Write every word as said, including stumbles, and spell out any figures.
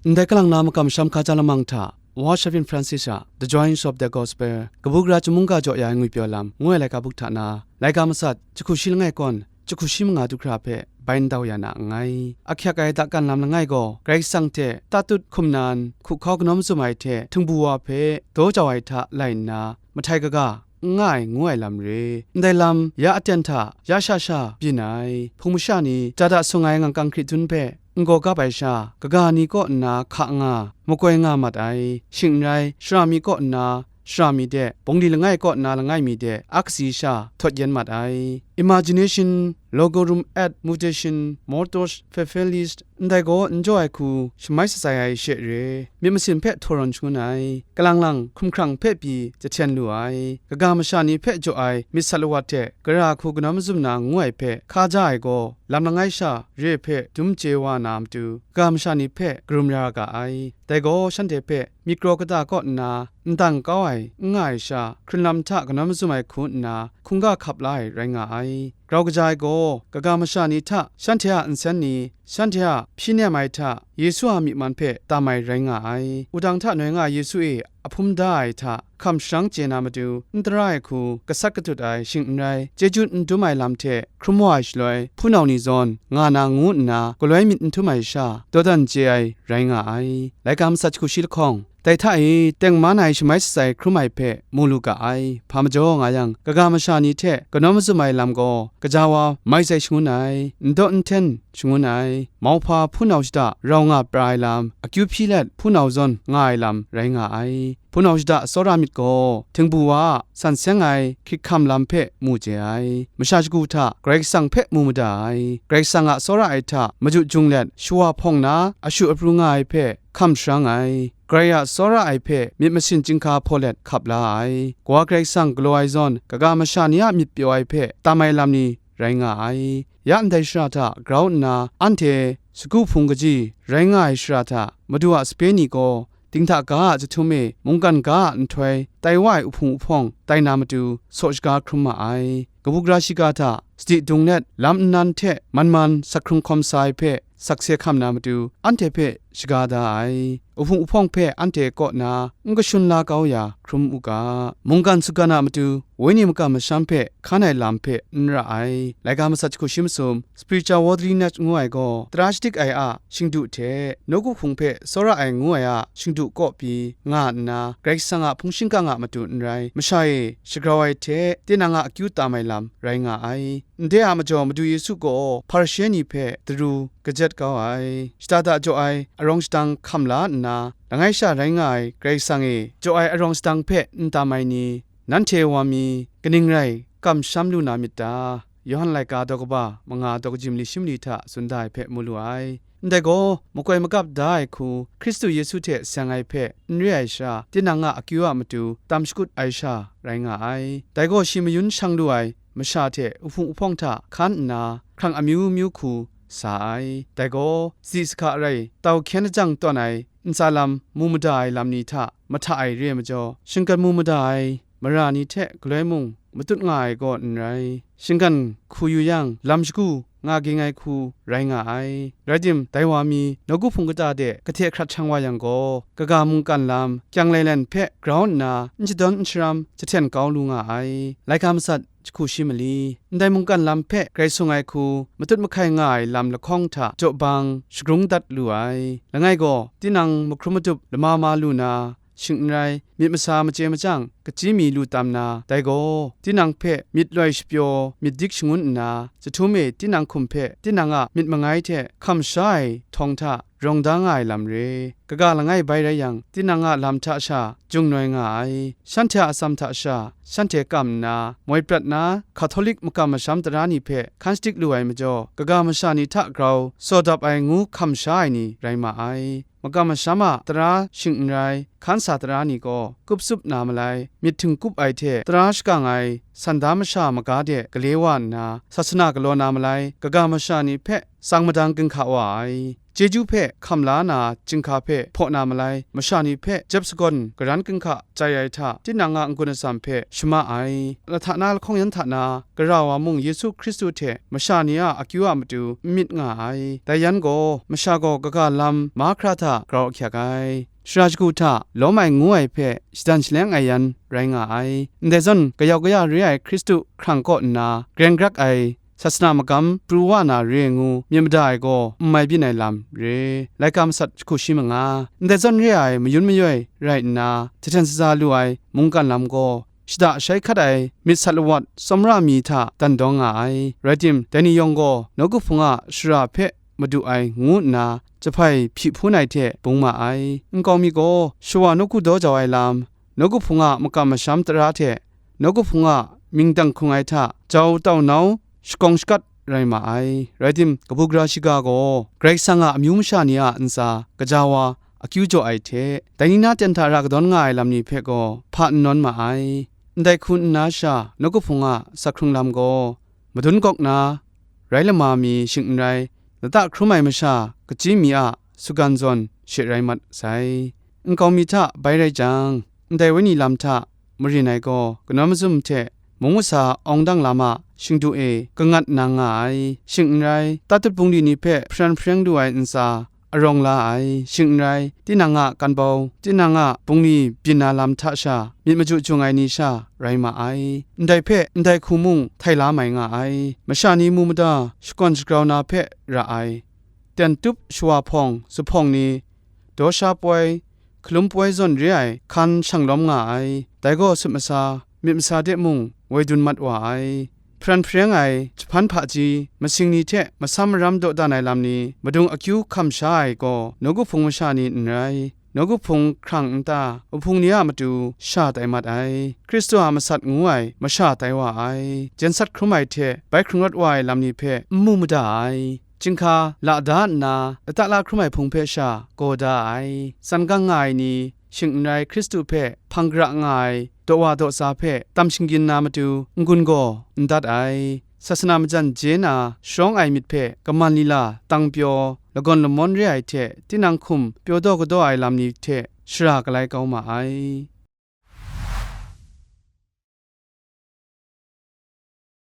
Ndai kalang na makam masham hkaja lamang hta, Wa Shavin Francis a The Joys of the Gospel, kabu gara chyum mungga jaw ya ai ngwi pyaw lam, ngu ai laika buk hta na, laika masat, jahku shi langai kawn, jahku shi manga du hkra hpe bai ndau ya na nngai. Ahkyak ai dakan lam langai gaw, Karai Kasang hte tatut hkum nan, hku hkau kanawn mazum ai hte htingbu wa hpe daw jau ai hta lai nna, mahtai kaga, n nga ai ngu ai lam re. Ndai lam ya aten hta ya sha sha byin ai, hpung masha ni jada sung ai ngangkang hkrit dun hpe n gaw gap ai sha, kaga ni kaw nna hka nga, makoi nga mat ai, shing n rai, shara mi kaw nna shara mi de, bungli langai kaw nna langai mi de, a katsi sha htawt yen mat ai. Imagination, Logorum et Mutation, Mortos Fefelius, ndai gaw n jaw ai hku shamai shatsai ai she re, myit masin hpe htaw rawn shangun ai, kalang lang hkumhkrang hpe pyi jahten lu ai, kaga masha ni hpe jaw ai myit sat lawat hte gara hku kanawn mazum na ngu ai hpe hkaja ai gaw, lam langai sha re hpe dum chye wa na matu, kaga masha ni hpe karum ya ra ga ai. Dai gaw shanhte hpe myit kraw kata kaw nna n dang kau ai, n nga ai sha, hkrunlam hta kanawn mazum ai hku nna hkungga hkap la ai rai nga ai. Grau kaja ai gaw, kaga masha ni hta shanhte a nsen ni, shanhte a hpyi nem ai hta Yesu a myi man hpe tam ai rai nga ai. Wudang hta noi nga ai Yesu e ahpum da ai hta hkam sharang chye na matu, n tara ai hku gasat katut ai shing n rai, chyeju n dum ai lam hte hkrum wa ai shaloi, hpunau ni zawn nga na ngu nna galoi myit n htum ai sha, dawdan chye ai rai nga ai. Laika masat jahku shi lahkawng, dai hta e tengman ai shamai shatsai hkrum ai hpe mu lu ga ai. Hpa majaw nga yang, kaga masha ni hte kanawn mazum ai lam gaw, kaja wa mai sai shangun ai, n daw n hten shangun ai, mauhpa hpunau shada rau nga pra ai lam, akyu hpyi let hpunau zawn nga ai lam rai nga ai. Hpunau shada tsawra myit gaw, htingbu wa a san seng ai hkrit hkam lam hpe mu chye ai. Masha shagu hta Karai Kasang hpe mu mada ai. Karai Kasang a tsawra ai hta maju jung let shawa hpawng na ashu apru nga ai hpe hkam sharang ai. Karai a tsawra ai hpe myit masin chyinghka hpaw let hkap la ai. Kawa Karai Kasang galaw ai zawn, kaga masha ni a myit pyaw ai hpe tam ai lam ni rai nga ai. Ya ndai shara hta grau nna, anhte sagu hpung kaji rai nga ai shara hta Madu a sape ni gaw dinghta ga a jahtum e mungkan ga a nhtoi tai wa ai uhpung uhpawng tai na matu saw shaga hkrum ma ai. Kabu gara shiga hta sadi dung let lam nnan hte man man sak hkrung hkawm sa ai hpe sakse hkam na matu anhte hpe shaga da ai. Uhpung uhpawng hpe anhte kaw na n kashun la kau ya hkrum u ga. Mungkan sutgan a matu wenyi makam masham hpe hkan ai lam hpe n ra ai. Laika masat jahku shi masum, Spiritual Worldliness ngu ai gaw, tara shadik ai a shingdu hte nawku hpung hpe tsawra ai ngu ai a shingdu kaw pyi nga nna, Karai Kasang a hpung shingkang a matu n rai, masha e shagrau ai hte tinang a akyu tam ai lam rai nga ai. Ndai a majaw Madu Yesu gaw Hparishe ni hpe daru kajet kau ai, shada da jaw ai arawng shadang hkam la nna, langai sha rai nga ai Karai Kasang e jaw ai arawng shadang hpe n tam ai ni, nanhte wa mi kaning rai kamsham lu na myit ta? Yawhan laika daw kaba manga daw kaji mali shi mali hta tsun da ai hpe mu lu ai. Ndai gaw, makoi magap da ai hku Hkristu Yesu hte seng ai hpe n re ai sha, tinang a akyu a matu tam shakut ai sha rai nga ai. Dai gaw shi mayun shang lu ai masha hte uhpung uhpawng hta hkan nna, hkrang amyu myu hku sa ai. Dai gaw, zi sahka rai tau hkyen lajang tawn ai ntsa lam mu mada ai lam ni hta mahta ai re ai majaw, shinggan mu mada ai mara ni hte galoi mung matut nga ai gaw n rai. Shinggan hku yu yang, lam shagu nga ging ai hku rai nga ai. Rai tim, dai wa mi nawku hpung kata de kahte hkrat hkrang wa yang gaw, kaga mungkan lam kyang lailen hpe grau nna n shadawn n sharam jahten kau lu nga ai. Laika masat jahku shi mali, ndai mungkan lam hpe grai sung ai hku matut mahkai nga ai lam lahkawng hta jaw bang shagrung dat lu ai. Langai gaw, tinang mahkrum madup lama ma lu na, shing n rai, myit masa machye machyang kachyi mi lu tam na, dai gaw, tinang hpe myit loi shapyaw myit dik shangun nna, jahtum e tinang hkum hpe tinang a myit mangai hte hkam sha ai htawng hta rawng da nga ai lam re. Kaga langai bai rai yang, tinang a lam hta sha jung noi nga ai, shanhte a atsam hta sha shanhte kam nna, moi prat na Hkatolik makam masham tara ni hpe hkan shadik lu ai majaw, kaga masha ni hta grau saw dap ai ngu hkam sha ai ni rai ma ai. Makam masham a tara shing n rai, hkan sa tara ni gaw kup tsup na malai, myit htingkup ai hte tara shakang ai sanda masha maga de gale wa nna, sasana galaw na malai, kaga masha ni hpe tsang madang ginhka wa ai. chyeju hpe hkam la na, chyinghka hpe hpaw na malai, masha ni hpe jep sagawn garan ginhka chye ai hta, tinang a n-gun atsam hpe shama ai. Lahta na lahkawng yan hta na, gara wa mung Yesu Hkristu hte masha ni a akyu a matu n myit nga ai. Dai yan gaw, masha gaw kaga lam mahkra hta grau ahkyak ai. Sara shagu hta lawm ai ngu ai hpe shadan shaleng ai yan rai nga ai. Ndai zawn kayau kaya re ai Hkristu hkrang kaw nna, greng grak ai, sasana magam pru wa na re ai ngu myit mada ai gaw n mai byin ai lam re. Laika masat jahku shi manga. Ndai zawn re ai mayun mayoi rai nna, jahten shaza lu ai mungkan lam gaw, shada shai hkat ai myit sat lawat tsawmra mi hta dan dawng nga ai. Rai tim, dai ni yawng gaw nawku hpung a sara hpe madu ai ngu nna, jahpai hpyi hpun ai hte bung ma ai. Nkau mi gaw shawa nawku daw jau ai lam, nawku hpung a makam masham tara hte nawku hpung a mying dang hkrung ai hta jau tau nau shakawng shakat rai ma ai. Rai tim, kabu gara shiga gaw Karai Kasang a amyu masha ni a ntsa kaja wa akyu jaw ai hte, dai ni na ten hta ra kadawn nga ai lam ni hpe gaw hpa n nawn ma ai. Ndai hku nna sha, nawku hpung a sak hkrung lam gaw madun gawk na, rai lama mi shing n rai, lata hkrum ai masha kachyi mi a sugan zawn she rai mat sai. Nkau mi hta bai rai jang, ndai wenyi lam hta marin ai gaw kanawn mazum hte mung masa awng dang lam a shingdu e kangat nang nga ai. Shing n rai, tatut bungli ni hpe hparan hpareng lu ai ntsa arawng la ai. Shing n rai, tinang a kanbau, tinang a bungli byin na lam hta sha myit maju jung ai ni sha rai ma ai. Ndai hpe ndai hku mung htai la mai nga ai. Masha ni mu mada shakawn shagrau na hpe ra ai. Ten tup shawa hpawng, zuphpawng ni, daw sha poi, hkalum poi zawn re ai hkan shang lawm nga ai. Dai gaw sut masa, myit masa de mung woi dun mat wa ai. Hparan hpareng ai jahpan hpaji, masing ni hte masam maram dawdan ai lam ni, madung akyu hkam sha ai gaw, nawku hpung masha ni n rai, nawku hpung hkrang nta, wuhpung ni a matu sha tai mat ai. Hkristu a masat ngu ai masha tai wa ai. Jen sat hkrum ai hte bai hkrung rawt wa ai lam ni hpe n mu mada ai. Chyinghka la da nna, lata la hkrum ai hpung hpe sha gaw da ai. Tsan gang nga ai ni, shing n rai Hkristu hpe hpang gara nga ai daw wa daw tsa hpe tam shinggyin na matu n-gun gaw n dat ai. Sasana majan je na sharawng ai myit hpe kaman lila tang pyaw, lagawn lamawn re ai hte tinang hkum pyaw daw kadaw ai lam ni hte shara galai kau ma ai.